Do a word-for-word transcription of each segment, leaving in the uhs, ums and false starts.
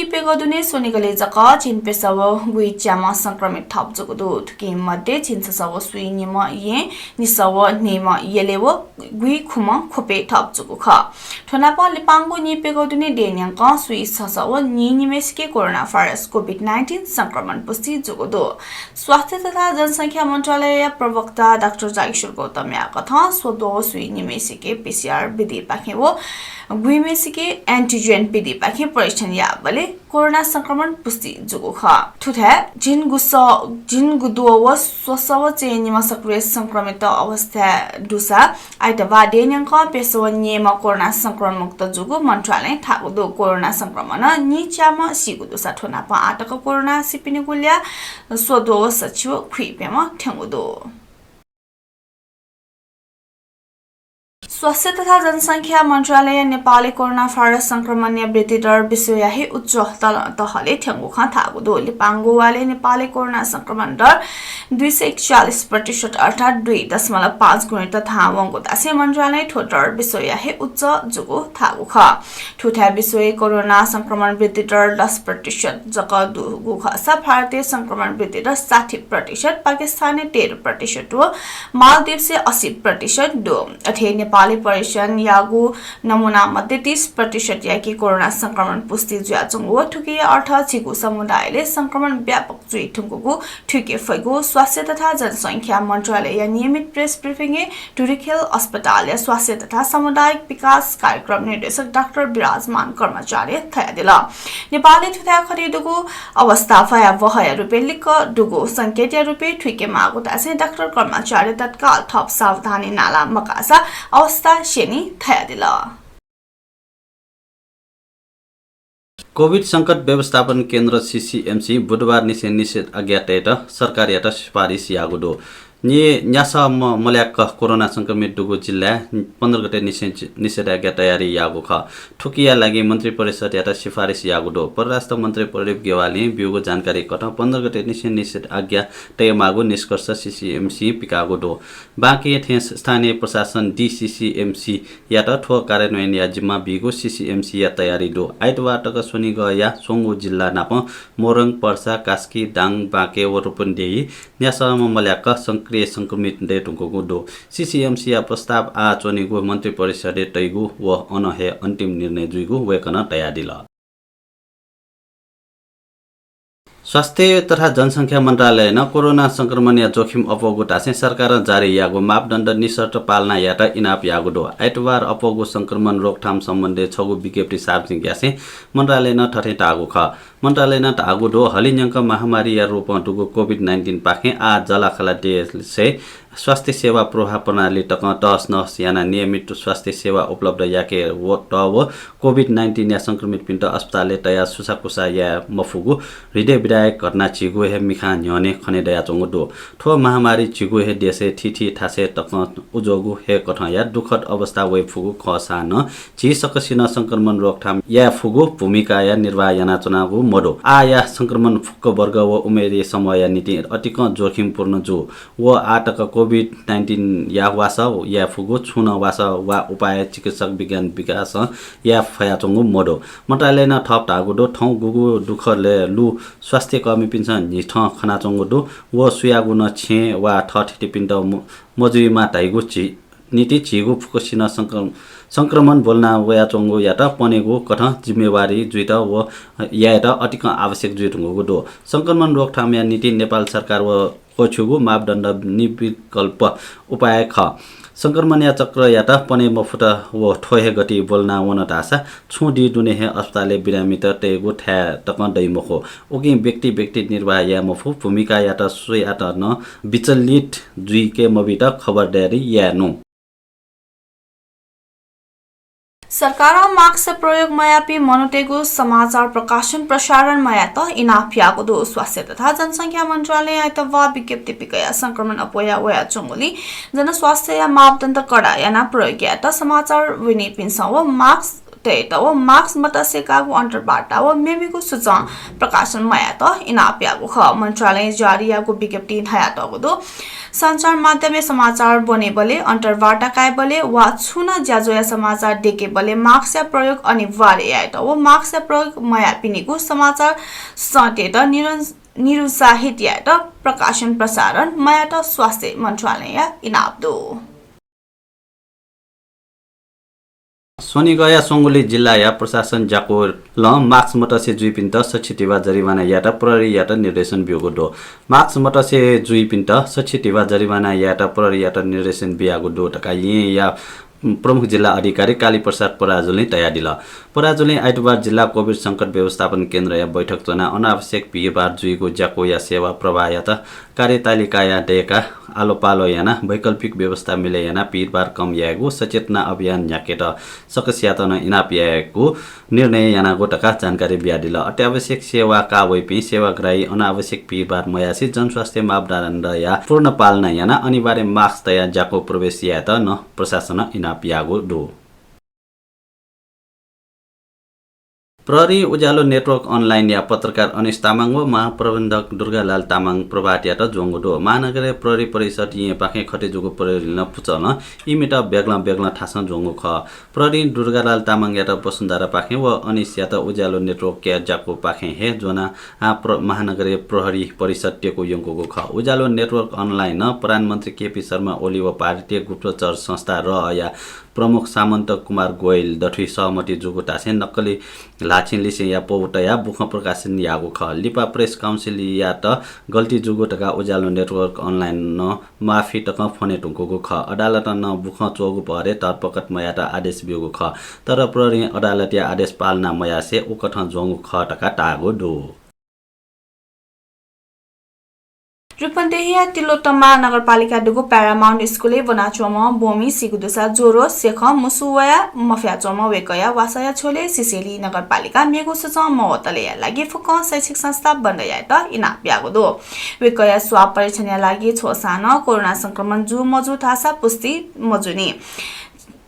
प्यघौ दुने स्वनिगलय् जक झिंप्यसः व गुइच्याम्ह संक्रमित थप जूगु दु। थुकिं मध्ये झिंछसः व स्वीनिम्ह येँ, निसः व न्हय्म्ह यलय् व गुइखुम्ह ख्वपय् थप जूगु खः। थ्व नापं लिपांगु नीप्यघौ दुने देय् न्यंकं स्वीछसः व नीनिम्हय्सिके कोरोना भाइरस COVID nineteen संक्रमण पुष्टि जूगु दु। स्वास्थ्य तथा जनसंख्या मन्त्रालयया प्रवक्ता डाक्टर जागेश्वर गौतमया कथं स्वद्वः व स्वीनिम्हय्सिके PCR विधिपाखें व गुइम्हय्सिके antigen विधिपाखें परीक्षण याःबलय् कोरोना संक्रमण पुष्टि जूगु खः। थुथाय् झिंगुस-, झिंगुद्वः व स्वसः व चय्निम्ह सक्रिय संक्रमित अवस्थाय् दुसा आइतबाः देय् न्यंकं प्यसः व न्यय्म्ह कोरोना संक्रमण मुक्त जूगु मन्त्रालयं धाःगु दु। कोरोना संक्रमणं नीच्याम्ह सीगु दुसा थ्व नापं आः तक कोरोनां सीपिनिगु ल्याः स्वद्वः व सछि व खुइप्यम्ह थ्यंगु दु। स्वास्थ्य तथा जनसंख्या मन्त्रालयं नेपालय् कोरोना भाइरस संक्रमणया वृद्धि दर विश्वया हे उच्च तल-, तहले थ्यंगु खँ धाःगु दु। लिपांगु वालय् नेपालय् कोरोना संक्रमण दर दुई सय एकचालिस प्रतिशत अर्थात् दुई दशमलव पाँच गुणित थाहां वंगु धासें मन्त्रालयं थ्व दर विश्वया हे उच्च जूगु धाःगु खः। थुथाय् विश्वय् कोरोना संक्रमण वृद्धि दर दस प्रतिशत जक दुगु खःसा भारतय् संक्रमण वृद्धि दर साठी प्रतिशत, पाकिस्तानय् तेह्र प्रतिशत व मालदिभ्सय् असी प्रतिशत दु। अथे नेपालय् परीक्षण याःगु नमूना मध्ये तीस प्रतिशत याके कोरोना संक्रमण पुष्टि जुयाच्वंगु व थुकिया अर्थ झीगु समुदायले संक्रमण व्यापक जुइ धुंकूगु थुइके फइगु स्वास्थ्य तथा जनसंख्या मन्त्रालयया नियमित press briefing-य् धुरीखेल अस्पतालया स्वास्थ्य तथा सामुदायिक विकास कार्यक्रम निर्देशक डाक्टर विराजमान कर्माचार्यं धयादिल। नेपालय् थुथाय् खने दुगु अवस्था भयावहया रूपय् लिक्क दुगु संकेतया रूपय् थुइके माःगु धासें डाक्टर कर्माचार्यं तत्काल थप सावधानी नाला मकाःसा अवस्था स्यनी धयादिल। कोभिड संकट व्यवस्थापन केन्द्र, CCMC, बुधबार निसें निषेधाज्ञा तयेत सरकारयात सिफारिस याःगु दु। नि-, न्यासः म-, मल्याक कोरोना संक्रमित दुगु जिल्लाय् पन्ध्र गते निसें चि-, निषेधाज्ञा तयारी याःगु खः। थुकिया लागि मन्त्रिपरिषदयात सिफारिस याःगु दु। परराष्ट्र मन्त्री प्रदीप ज्ञवालीं ब्यूगु जानकारी कथं पन्ध्र गते निसें निषेधाज्ञा तयेमाःगु निष्कर्ष CCMC पिकाःगु दु। बाँकी थें स्थानीय प्रशासन, DCCMC, यात थ्व कार्यान्वयनया जिम्मा बीगु CCMC-या तयारी दु। आइतबार तक स्वनिगःया स्वंगू जिल्ला नाप मोरङ, पर्सा, कास्की, दाङ, बाँके व रूपन्देही न्यासःम्ह मल्याक सक्रिय संक्रमित दयेधुंकूगु दु। CCMC-या प्रस्ताव आः च्वनीगु मन्त्रिपरिषदय् तइगु व अन हे अन्तिम निर्णय जुइगु वय्कलं धयादिल। स्वास्थ्य तथा जनसंख्या मन्त्रालयनं कोरोना संक्रमणया जोखिम अप्वःगु धासें सरकारं जारी याःगु मापदण्ड निशर्त पालना यायेत इनाप याःगु दु। आइतबार अप्वःगु संक्रमण रोकथाम सम्बन्धी छगू विज्ञप्ति सार्वजनिक यासें मन्त्रालयनं थथे धाःगु खः। मन्त्रालयनं धाःगु दु, हलिंन्यंक महामारीया रूपं दुगु कोभिड नाइन्टिन पाखें आः जःलाखःला देशय् स्वास्थ्य सेवा पूर्वाधार प्रणाली तकं तहस नहस यानाः नियमित स्वास्थ्य सेवा उपलब्ध याके व, त व कोभिड नाइन्टिनया संक्रमितपिन्त अस्पतालय् तयाः सुसाकुसा याये मफुगु हृदय विदायक घटना झीगु हे मिखां न्ह्यःने खने दयाच्वंगु दु। थ्व महामारी झीगु हे देशय् थीथी थासय् तकं उज्वःगु हे कथंया दुःखद अवस्था वये फुगु खःसां नं झी सकसिनं संक्रमण रोकथाम याये फुगु भूमिकाया निर्वाह यानाच्वनागु मदु। आःया संक्रमण फुक्क वर्ग व उमेरया समूहया निंतिं अतिकं जोखिमपूर्ण जू। व आः तक कोभिड नाइन्टिनया वासः याये फुगु छुं नं वासः वा उपाय चिकित्सक विज्ञान विकासं याये फयाच्वंगु मदु। मन्त्रालयनं थप धाःगु दु, थौं गुगु दुःखलय् लु स्वास्थ्यकर्मीपिन्सं न्हिथं खनाच्वंगु दु। व सुयागु नं छेँ वा थःथितिपिन्त म-, मजुइमा धइगु झी निंतिं झीगु फुक्कसिनं संक्रम-, संक्रमण ब्वलना वयाच्वंगुयात पनेगु कथं जिम्मेवारी जुइत व यायेत अतिकं आवश्यक जुइधुंकूगु दु। संक्रमण रोकथामया निंतिं नेपाल सरकार व क्वछ्यूगु मापदण्ड निर्विकल्प उपाय खः। संक्रमणया चक्रयात पने मफुत व थ्व हे गति ब्वलना वन धाःसा छुं दिं दुने हे अस्पतालय् बिरामीत तयेगु थाय् तकं दइ मखु। उकिं व्यक्ति व्यक्ति निर्वाह याये मफु, भूमिकायात स्वयात नं विचलित जुइके मबीत खबरदारी याये नु। सरकारं मास्क प्रयोग मयाःपिं मनूतय्गु समाचार प्रकाशन प्रसारण मयायेत इनाप याःगु दु। स्वास्थ्य तथा जनसंख्या मन्त्रालयं आइतबाः विज्ञप्ति पिकयाः संक्रमण अप्वया वयाच्वंगुलिं जनस्वास्थ्यया मापदण्ड कडा यानाः प्रयोग यायेत समाचार विनिपिन्सं व मास्क तयेत व मास्क मतसे काःगु अन्तर्वार्ता व मेमेगु सूचं प्रकाशन मयात इनाप याःगु खः। मन्त्रालयं जारी याःगु विज्ञप्तिइ धयातःगु दु, सञ्चार माध्यमय् समाचार ब्वनेबलय्, अन्तर्वार्ता कायेबलय् वा छुं नं ज्याझ्वःया समाचार दयेकेबलय् मास्कया प्रयोग अनिवार्य यायेत व मास्कया प्रयोग मयाःपिनिगु समाचार सःतेत निरुं-, निरुत्साहित यायेत प्रकाशन प्रसारण मयात स्वास्थ्य मन्त्रालयया इनाप दु। स्वनिगःया स्वंगुलि जिल्लाया प्रशासन ज्याकुलं मास्क मतसे जुइपिन्त सच्छि धिबा जरिवाना यायेत प्रहरीयात निर्देशन ब्यूगु दु। मास्क मतसे जुइपिन्त सच्छि धिबा जरिवाना यायेत प्रहरीयात निर्देशन बियागु दु धकाः येँया प्रमुख जिल्ला अधिकारी कालीप्रसाद पराजुलीं धयादिल। पराजुलीं आइतबार जिल्ला कोभिड संकट व्यवस्थापन केन्द्रया बैठक च्वनाः अनावश्यक भिडभाड जुइगु ज्याकुया सेवा प्रवाहयात कार्यतालिकाया दय्काः आलोपालो यानाः वैकल्पिक व्यवस्था मिले यानाः भिडभाड कम यायेगु सचेतना अभियान न्ह्याकेत सकसियात नं इनाप यायेगु निर्णय यानागु धकाः जानकारी बियादिल। अत्यावश्यक सेवा काः वइपिं सेवाग्राही अनावश्यक भिडभाड मयासें जनस्वास्थ्य मापदण्डया पूर्ण पालना यानाः अनिवार्य मास्क तयाः ज्याकू प्रवेश यायेत नं प्रशासनं इनाप याःगु दु। प्रहरीं उज्यालो नेटवर्क अनलाइनया पत्रकार अनिश तामाङ व महाप्रबन्धक दुर्गालाल तामाङ प्रभातयात ज्वंगु दु। महानगरीय प्रहरी परिषद येँपाखें खटे जूगु प्रहरीं पुचलं इमित बेग्लं बेग्लं थासं ज्वंगु खः। प्रहरीं दुर्गालाल तामाङयात वसुन्धरापाखें व अनिशयात उज्यालो नेटवर्कया ज्याकूपाखें हे ज्वनाः प्र-, महानगरीय प्रहरी परिषद त्यकू यंकूगु खः। उज्यालो नेटवर्क अनलाइनं प्रधानमन्त्री केपी शर्मा ओली व भारतीय गुप्तचर संस्था रअया प्रमुख सामन्त कुमार गोयल दथुइ सहमति जूगु धासें नक्कली ल्हाछिं लिसेंया पौ तयाः बुखँ प्रकाशन याःगु खः। लिपा प्रेस काउन्सिलयात गल्ती जूगु धकाः उज्यालो नेटवर्क अनलाइनं माफी तकं फ्वने धुंकूगु खः। अदालतं नं बुखँ च्वःगु भरय् धरपकड मयात आदेश ब्यूगु खः। तर प्रहरीं अदालतया आदेश पालना मयासें उकथं ज्वंगु खः धकाः धाःगु दु। रूपन्देहीया तिलोत्तमा नगरपालिका दुगु प्यारामाउन्ट स्कुलय् ब्वनाच्वंम्ह ब्वमिं सीगु दुसा ज्वरं सेखं मुसु वयाः मफयाच्वंम्ह वय्कःया वासःया झ्वलय् सिसेली नगरपालिकां मेगु सूचं मवतलेया लागि फुक्कं शैक्षिक संस्था बन्द यायेत इनाप याःगु दु। वय्कःया स्वाब परीक्षणया लागि छ्वःसां नं कोरोना संक्रमण जू मजू धाःसा पुष्टि मजूनि।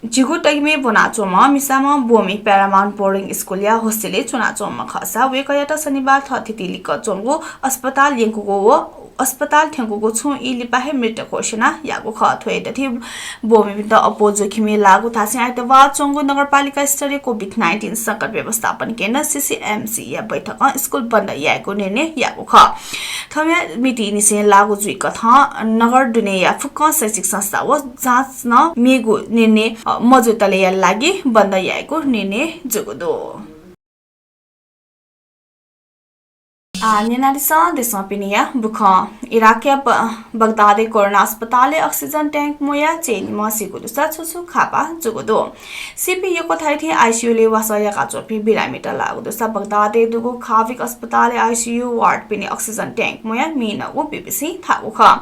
झिगू तगिमय् ब्वनाच्वंम्ह मिसाम्ह ब्वमि प्यारामाउन्ट बोर्डिङ स्कुलया होस्टेलय् च्वनाच्वंम्ह खःसा वय्कःयात शनिबार थःथिति लिक्क च्वंगु अस्पताल यंकूगु व अस्पताल थ्यंकूगु छुं ई लिपा हे मृत घोषणा याःगु खः। थ्व हे दथुइ ब्वमिपिन्त अप्वः जोखिमय् लाःगु धासें आइतबार च्वंगु नगरपालिका स्तरीय कोभिड नाइन्टिन संकट व्यवस्थापन केन्द्र, सीसीएमसी, या बैठकं स्कुल बन्द यायेगु निर्णय याःगु खः। थौंया मिति निसें लागू जुइकथं नगर दुनेया फुक्कं शैक्षिक संस्था व जाँच नं मेगु निर्णय, अ, मजुतलेया लागि बन्द यायेगु निर्णय जूगु दु। आः न्यनादिसँ देशं पिनेया बुखँ। इराकया ब-, बगदादय् कोरोना अस्पतालय् अक्सिजन ट्याङ्क म्वयाः चय्‌निम्ह सीगु दुसा छु छु खापा जूगु दु। सीपिं यक्व थःथःगु आइसियुलय् वासः याकाच्वंपिं बिरामीत लाःगु दुसा बगदादय् दुगु खाविक अस्पतालय् आइसियु वार्डपिनि अक्सिजन ट्याङ्क म्वयाः मीनगु बिबिसीं धाःगु खः।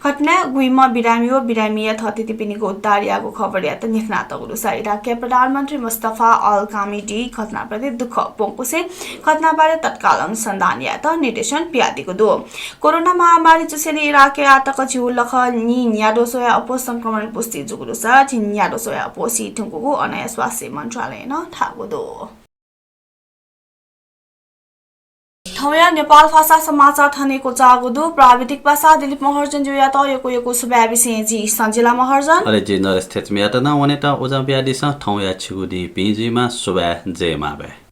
घटनाय् गुइम्ह बिरामी व बिरामीया थःथितिपिनिगु उद्धार याःगु खबरयात न्ह्यथनातःगु दुसा इराकया प्रधानमन्त्री मुस्तफा अल कामिडी घटनाप्रति दुःख प्वंकुसें घटनाबारे तत्काल अनुसन्धान यायेत निर्देशन बियादीगु दु। कोरोना महामारी जुसेंलि इराकय् आःतक झिगू लख नीन्याद्वः स्वया अप्वः संक्रमण पुष्टि जूगु दुसा झिंन्याद्वः स्वया अप्वः सी धुंकूगु अनया स्वास्थ्य मन्त्रालयनं धाःगु दु। थौंया नेपाल भाषा समाचार थन हे क्वचाःगु दु। प्राविधिक पासा दिलीप महर्जनजुयात यक्व यक्व सुभाय् बिसें जि सञ्जिला महर्जन। अले जि नरेश थेच्मीयात नं वनेत उजं बियादिसँ। थौंया छिगु दिं भिं जुइमा। सुभाय्, जय मांभाय्।